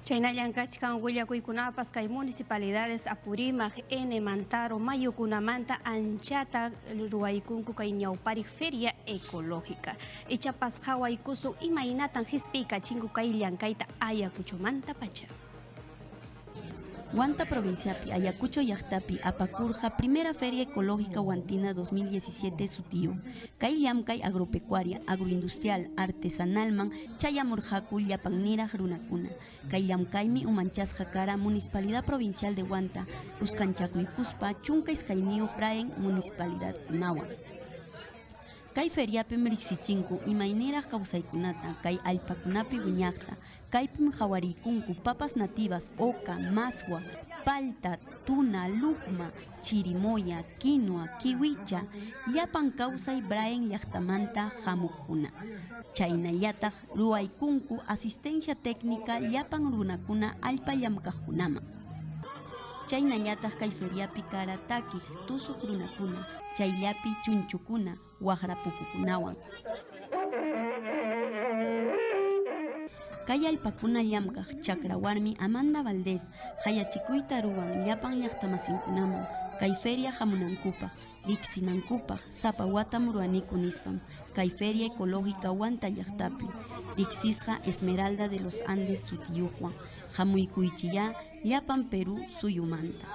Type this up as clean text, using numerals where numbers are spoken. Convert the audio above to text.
Chaynallan kachkan willakuykunapas kay municipalidades Apurímac, N Mantaro mayukunamanta anchata ruwaykunku kay ñawpariq feria ecológica. Ichapas qhawaykusun imaynatan qispiykachinku kay llankayta Ayacuchomanta pacha. Huanta provinciapi Ayacucho llaqtapi apakurqa Primera Feria Ecológica Huantina 2017 sutiyuq. Kay llamkay agropecuaria, agroindustrial, artesanalman chayamurqaku llapanniraq runakuna. Kay llamkaymi umanchasqa kara Municipalidad Provincial de Huanta kuskanchakuykuspa 12 Braen municipalidadkunawan. Kay feriapim riqsichinku imayniraq kawsaykunata kay allpakunapi wiñaqta, kaypim qawariykunku papas nativas, oca, maswa, palta, tuna, lucma, chirimoya, quinua, kiwicha, llapan kawsay Braen llaqtamanta hamuqkuna. Chaynallataq ruwaykunku asistencia técnica llapan runakuna allpa llamkaqkunaman. Chaynallataq kay feriapi kara takiq tusuq runakuna, chayllapi chunchukuna, waqrapukukunawan. Kay allpakuna llamkaq chakra warmi Amanda Valdés qayachikuyta ruwan llapan llaqtamasinkunaman kay feria hamunankupaq, riqsinankupaq sapa watam ruwaniku nispam kay feria ecológica Huanta llaqtapi riqsisqa Esmeralda de los Andes sutiyuqwan hamuykuychiyá llapan Perú suyumanta.